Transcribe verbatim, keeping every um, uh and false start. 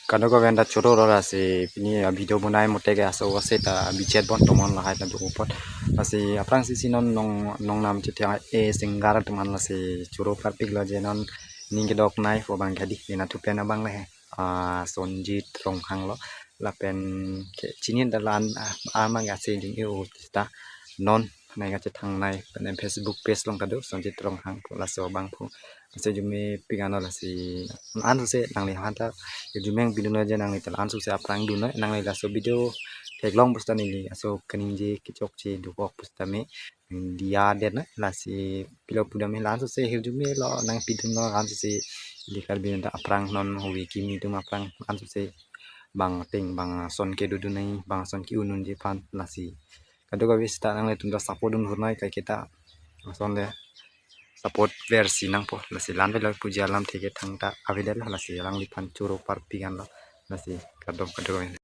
Kadokave ta choro ro, lasi pini a video bonai mote ke aso ase ta bijet bon tomon lahai ta dukpot. Lasi aphrangsi si non nong nong nam chethang e singer atum an lasi choro parpik lo je non ning kedok nai po bang kadi nina thupen abang le. Ah, Sonjit Ronghang lo lapen ke chini ta lan, ah, amang ase jing e o ta non nai kachethang nai pen Facebook page along kado Sonjit Ronghang pu laso abang pu. Lasi jume pik ano lasi an suse nangli aphan ta jumeng pidun lo je nangli ta an suse aphrang dun lo nangli laso video theklong pusita neli aso kaningje kechokche dokok pusita me diya det na lasi pilo pudam lan suse hirjume lo nangpidun lo lan suse ili Karbi ta aphrang non huwi kimi atum aphrang lan suse bang ting bang ason kedodun nai bang ason ke-un unji aphan lasi kadokave sita nanglitum ta support dun hur nai kaiketa ason le support versi nangpo lasi lan velo puji alam theke thangta avedet lo lasi alangliphan choro parpik an lo lasi kardom kadokave.